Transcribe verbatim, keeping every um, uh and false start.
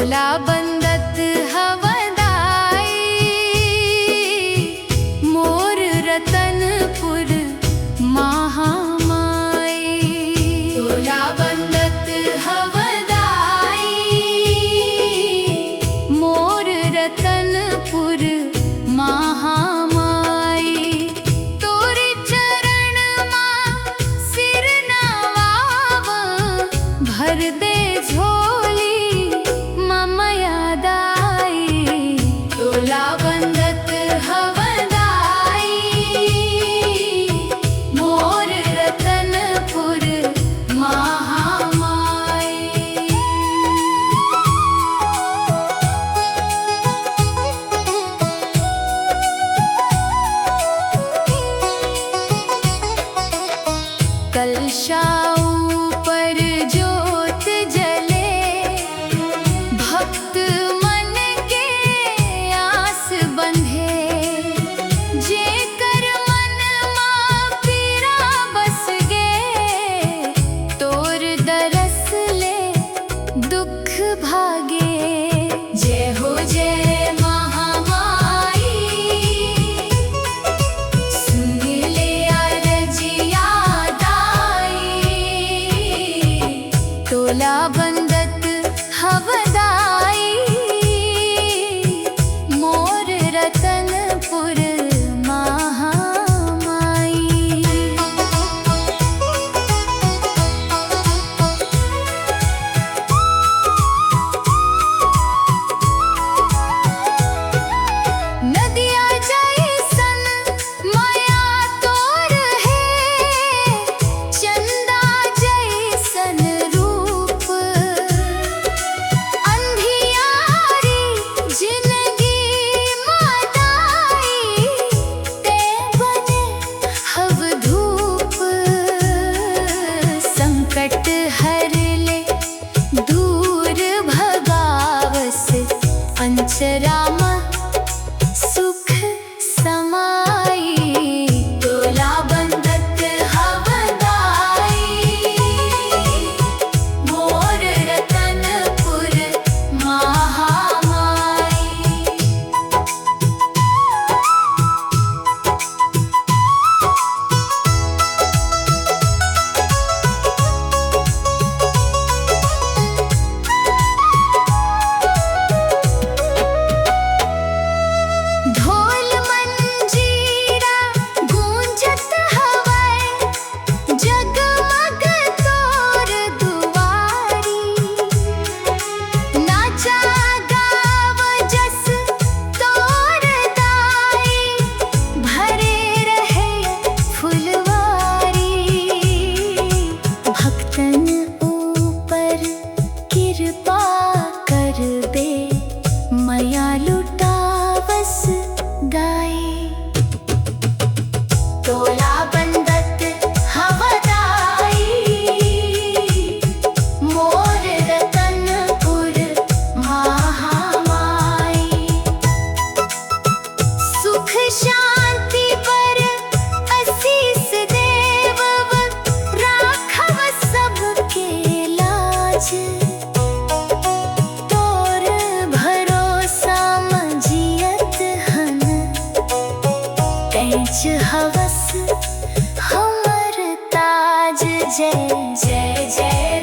तोला बंदत हवं दाई, मोर रतनपुर महामाई। तोला बंदत हवं दाई, मोर रतनपुर महामाई। तोरे चरण मा सिर नवावं, भर दे झोली ममया दाई। तोला बंदत हवं दाई, मोर रतनपुर महामाई। कलशा ऊपर जोत जले, भक्त मन के आस बंधे। जेकर मन मा पीरा बस गे, तोर दरस ले दुख भागे। जय हो जय महामाई, सुन ले अरजिया दाई। तोला बंदत हवं दाई, मोर रतनपुर महामाई। नदिया जइसन मया तोर हे, चंदा जइसन रूप। अंधियारी जिनगी मा दाई, ते बने हव धूप। संकट हर ले दूर भगावस, अंचरा म सुख समाई। तोला बंदत हवं दाई, मोर रतनपुर महामाई। ढोल मंजीरा गूंजत हवय, जगमग तोर दुआरी। नाचा गाव जस तोर दाई, भरे रहे फुलवारी। भक्तन ऊपर किरपा करबे, मया लुटावस दाई। तोला बंदत हवं दाई, मोर रतनपुर महामाई। सुख शांति बर असीस देवव, राखव सबके लाज। तोर भरोसा म जियत हन, तैंच हवस हमर ताज। जय जय जय